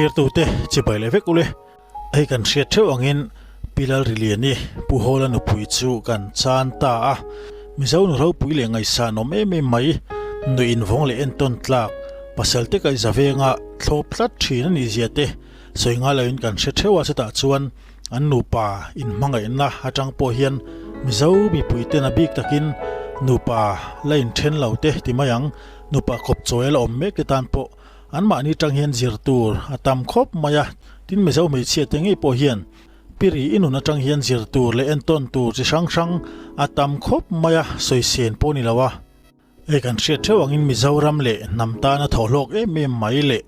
Thlirtute chibai leh vek ule. Hei kan hriat theuh angin Pi Lalriliani Pu Hawla nupui chu kan chan ta a. Mizo nu ropui leh ngaihsan awm em em mai, nuih invawng leh entawn tlak, pasal te kaih zavenga thlawp tlat thin a nih zia te sawi ngai loin kan hre theuh a, chutah chuan an nupa inhmangaihna atang pawh hian Mizo mipui ten a bik takin nupa la inthen lo te ti mai ang, nupa kawp chawi a la awm mek te tan pawh An mahni tang hian zir tur a tam khawp mai a, tin Mizo hmeichhia te ngei pawh hian Piri i nun atang hian zir tur leh entawn tur chi hrang hrang a tam khawp mai a, sawi sen pawh ni lo a. Hei kan hriat theuh angin Mizoram leh hnam tana thawhhlawk em em mai leh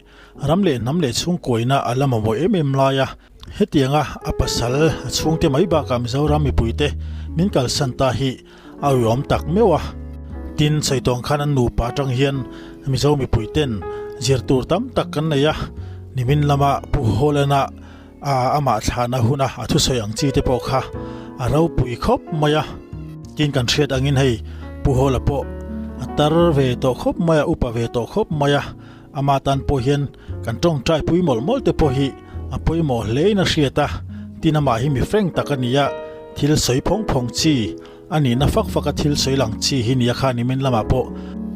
ram leh hnam leh chhungkuaina a la mamawh em em lai a, hetianga a pasal a chhungte mai bakah Mizoram mipuite min kalsan ta hi A uiawm tak meuh a. Tin, Saitawng khan an nupa atang hian Mizo mipui ten zir tur tam tak kan nei a, nimin lama Pu Hawlana a amah thlahna huna a thusawi ang chi te pawh kha a ropui khawp mai a. Tin, kan hriat angin hei Pu Hawla pawh a tar ve tawh khawp mai a, upa ve tawh khawp mai a, ama tan pawh hian kan tawngtai pui mawlh mawlh te pawh hi a pawimawh hlein a hriat a, tin amah hi mi frank tak a ni a, thil sawi phawng phawng chi a nihna fak fak a thil sawi lang chi hi nia kha nimin lamah pawh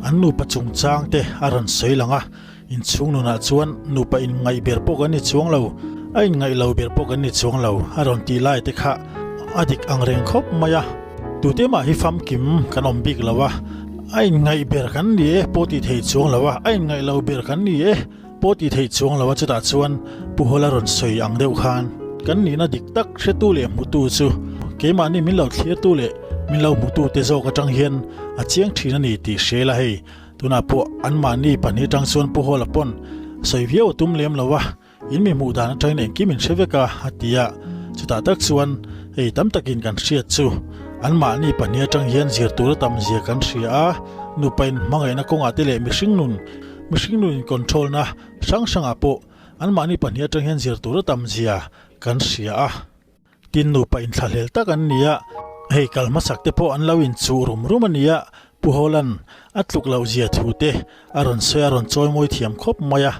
an nupa chungchang te a rawn sawi lang a, inchhung nunah chuan nupa inngaih ber pawh kan ni chuang lo, a inngaih lo ber pawh kan ni chuang lo a rawn tih lai te kha a dik ang reng khawp mai a. Tute mah hi famkim kan awm bik lo a, a inngaih ber kan ni e pawh tih theih chuang lo a, a inngaih lo ber kan ni e pawh tih theih chuang lo a, chutah chuan Pu Hawla rawn sawi ang deuh khan kan nihna dik tak hretu leh hmutu chu keimahni min lo thlirtu leh min lo hmutute zawk atang hian a chiang thin a ni tih hre la hei tunah pawh anmahni pahnih atang chuan Pu Hawla pawn sawi viau a tum lem lo a. In mi hmuh dan atangin engkim in hre vek a, a ti a. Chutah tak chuan hei tam takin kan hriat chu anmahni pahnih atang hian zir tur a tam zia kan hria a, nupa in hmangaihna kawngah te leh mihring nun, mihring nun in control na hrang hrangah pawh anmahni pahnih atang hian zir tur a tam zia kan hria a. Tin nupa inthlahlel tak an ni a, hei kal hmasak te pawh an lo inchuh rum rum a ni a, Pu Hawla'n a tluk loh zia thu te a rawn sawi a rawn chawimawi thiam khawp mai a,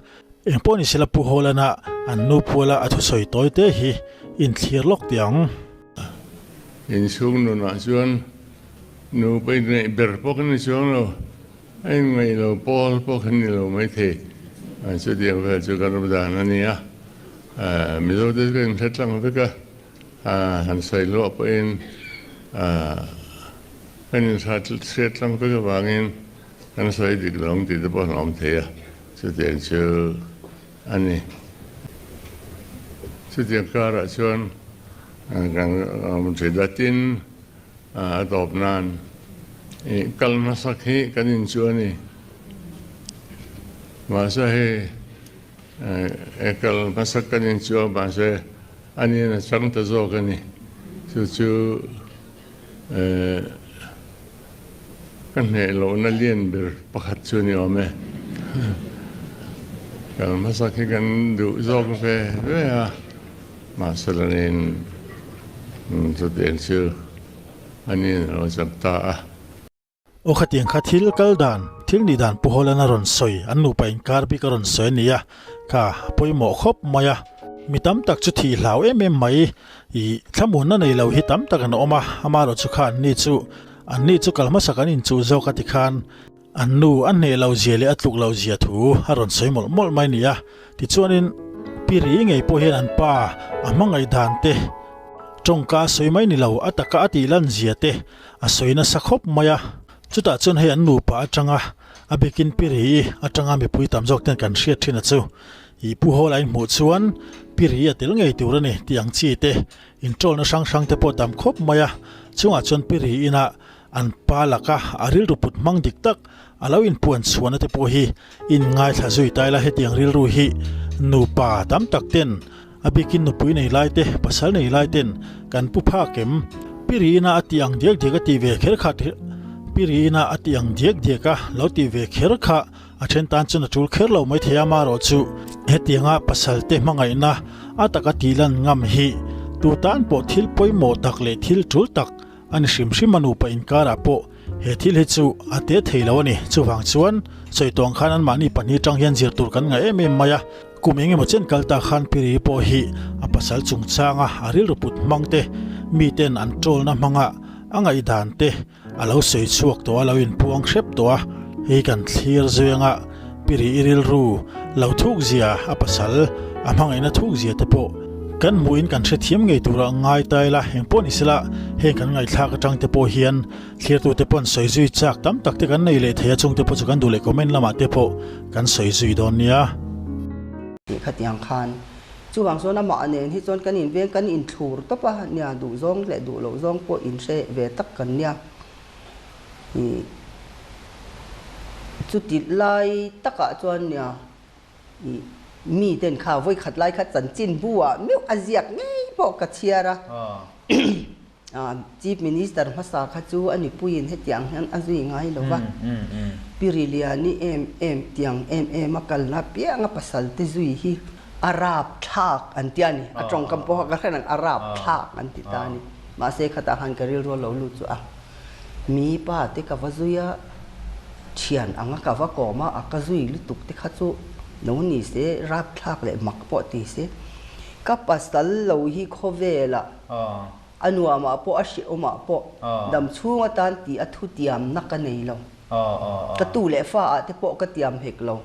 eng pawh ni sela Pu Hawla'n a an nu puala a thusawi tawi te hi inthlir lawk teh ang. Inchhung nunah chuan nupa inneih ber pawh kan ni chuang lo, a inngaih lo pawl pawh kan ni lo maithei, chutiang vel chu kan ram dan a ni a. Mizo te chu kan inhre tlang vek a, han sawi luah pawhin kan inhriat tlang vek avangin kan sawi dik lo ang tih te pawh an awm thei a, chutiang chu a ni. Chutiang karah chuan kan awm thei datin a tawp nan kal hmasak hi kan inchu a ni. Mahse hei. E kal hmasak kan inchuah mahse a nin a chang ta zawk a ni. Chu chu ka hneh lohna lian ber pakhat chu ni awm e. Kal hmasak hi kan duh zawk ve ve a, mahse la nin chutiang chu a nin a lo chak ta a. Aw khatiang kha thil kal dan, thil nih dan Pu Hawlan a rawn sawi, an nupa inkar bik a rawn sawi a ni a, kha a pawimawh khawp mai a. Mi tam tak chu thih hlau em em mai, i thlamuanna nei lo hi tam tak an awm a, amaherawh chu kha anni chu, anni chu kal hmasak an inchuh zawk a ti khan an nu a hneh lo zia leh a tluk lo zia thu a rawn sawi mawlh mawlh mai a ni a. Tichuanin Pi Ri ngei pawh hian an pa a hmangaih dan te, tawngka a sawi mai ni lo, a taka a tih lan zia te, A sawi nasa khawp mai a, chutah chuan hei an nupa atanga a bikin Piri atanga mipui tam zawk ten kan hriat thin a chu. Ih Pu Hawla in hmuh chuan Piri a tel ngei tur a ni tih ang chi te intawlna hrang hrang te pawh tam khawp mai a, chungah chuan Piri ina an pa laka a rilru put hmang dik tak a lo inpuan chhuahna te pawh hi in ngaithla zui ta ila hetiang rilru hi nupa tam tak ten A bikin nupui nei lai te, pasal nei lai ten kan pu phak em? Piriina a tih ang diak diak a tih ve kher kha Piriina a tih ang diak diak a lo tih ve kher kha a then tan chuan a tul kher lo mai thei a, marawh chu hetianga pasal te hmangaihna a taka tih lan ngam hi tu tan pawh thil pawimawh tak leh thil tul tak a ni hrim hrim a, nupa inkarah pawh he thil hi chu a te thei lo a ni. Chuvang chuan sawi tawng khan anmahni pahnih atang hian zir tur kan ngah em em mai a. Kum eng emaw chen kal ta khan Piri pawh hi a pasal chungchanga a rilru put hmang te, miten an tawlna hmanga a ngaihdan te a lo sawi chhuak tawh a, lo inpuang hrep tawh a. Hei kan thlir zuianga Piri i rilru lo thuk zia, a pasal a hmangaihna thuk zia te pawh kan hmuhin kan hrethiam ngei tura ngai ta ila, engpawh ni sela heng kan ngaihthlak atang te pawh hian Thlirtute pawn sawi zui chak tam tak te kan nei leh thei a, chungte pawh chu kan duh leh comment lamah te pawh kan sawi zui dawn nia. Tih khatiang khan chuvang chuan amah nen hi chuan kan inveng kan inthlur tawp a nia, duh zawng leh duh loh zawng pawh inhre ve tak kan nia. Ih chuti lai takah chuan nia ih miten kha vawikhat lai kha chanchin bu ah meuh a ziak ngei pawh ka chhiar a. Chief Minister hmasa kha chu a nipuiin hetiang hian a zui ngai lo va, Pi Riliani em em tiang em em a kalna pianga pasal te zui hi a rap thlak an ti a ni. A tawngkam pawh kha ka hre reng, a rap thlak an ti ta a ni. Mahse khatah khan ka rilru a lo lut chu a, mi pa te ka va zui a, thian anga ka va kawm a, a ka zui lutuk te kha chu lo ni se, rap thlak leh mak pawh ti se, ka pasal lo hi khawvelah A nuamah pawh a hrehawmah pawh dam chhung atan tih a thutiamna ka nei lo. Ka tu leh fa ah te pawh ka tiam hek lo.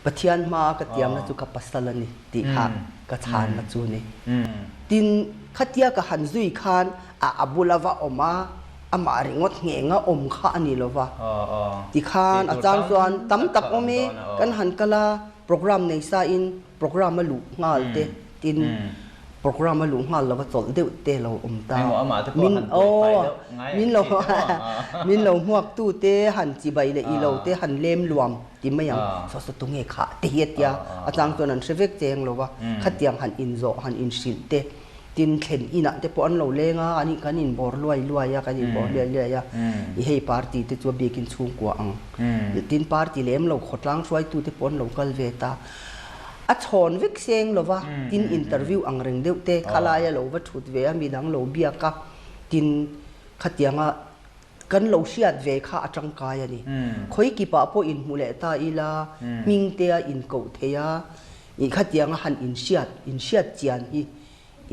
Pathian hmaa ka tiamna chu ka pasal a ni tih kha ka chhanna chu a ni. Tin, khatia ka han zui khan a a bula va awm a, amah ringawt nghenga awm kha a ni lo va. Tikhan a chang chuan tam tak awm i kan han kal a, program nei sa in program a luh nghal te tin program a luh nghal lova chawlh deuh te lo awm ta. Min aw min lo min lo hmuak tu te han chibai leh i lo te han lem luam ti mai ang saw saw tunge khah te hi a tia a chang chuan an hre vek cheng lo va khatiang han inzawh han inhrilh te Tin thlen inah te pawh an lo leng a, ani kan inbawr luai luai a, kan inbawr luai luai a, i hei party te chu a biakin chhungkua ang. Tin party lem lo khawtlang hruaitu te pawh an lo kal ve ta. A chhawn vek seng lo va, tin interview ang reng deuh te khalai a lo va thut ve a, midang lo biak a, tin khatianga kan lo hriat ve kha a tangkai a ni. Khawi kipah pawh inhmu leh ta ila, hming te a inkoh thei a, Ih khatianga han inhriat, inhriat chian hi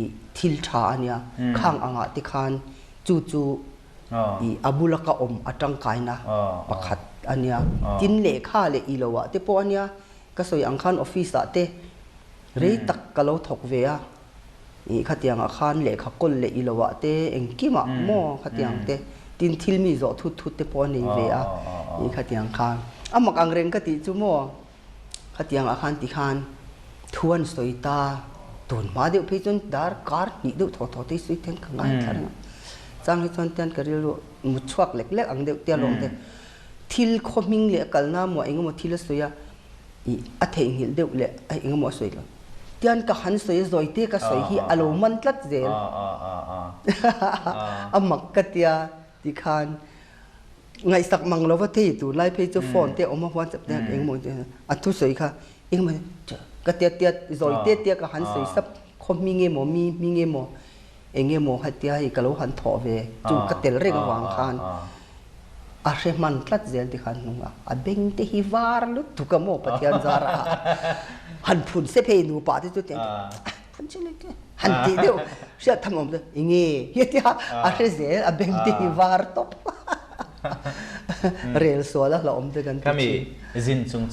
ih thil tha a nia. Khang angah te khan chu chu ih a bula ka awm a tangkaina pakhat a nia. Tin lehkha leh ilo ah te pawh a nia. Ka sawi ang khan office ah te rei tak ka lo thawk ve a. Ih khatiangah khan lehkha kawl leh ilo ah te engkimah maw khatiang te tin thil mi zawh thut thut te pawh a nei ve a. Ih khatiang khan a mak ang reng ka tih chu maw. Khatiang ah khan tikhan thu an sawi ta, tun hma deuh phei chuan dar kar hnih deuh thaw thaw te hi sawi ten ka ngai thla reng a. Chang hi chuan tian ka rilru mut chhuak lek lek ang deuh te alawm te. Thil khaw hming leh a kalna maw engemaw thil a sawi a, ih a theihnghilh deuh leh a engemaw a sawi lo. Tian ka han sawi a zawi te ka sawi hi a lo man tlat zel. A mak ka tia tikhan. Ngaihsak mang lova thei tur lai phei chu phone te awm a whatsapp te engemaw te a thusawi kha engemaw ka tia tia zawi te tia ka han sawi sap khaw hming emaw mi hming emaw engemaw hetia hei ka lo han thawh ve chu ka tel reng avang khan a hre hman tlat zel ti khan hnung a a beng te hi var lutuk a maw Pathian zar a han phun se phei nupa te chu tiang Han tih deuh hriat tham awm chu i nge hi tia a hre zel a beng te hi var tawp rel sual a hlauhawm te kan ti thin. Khami zin chung.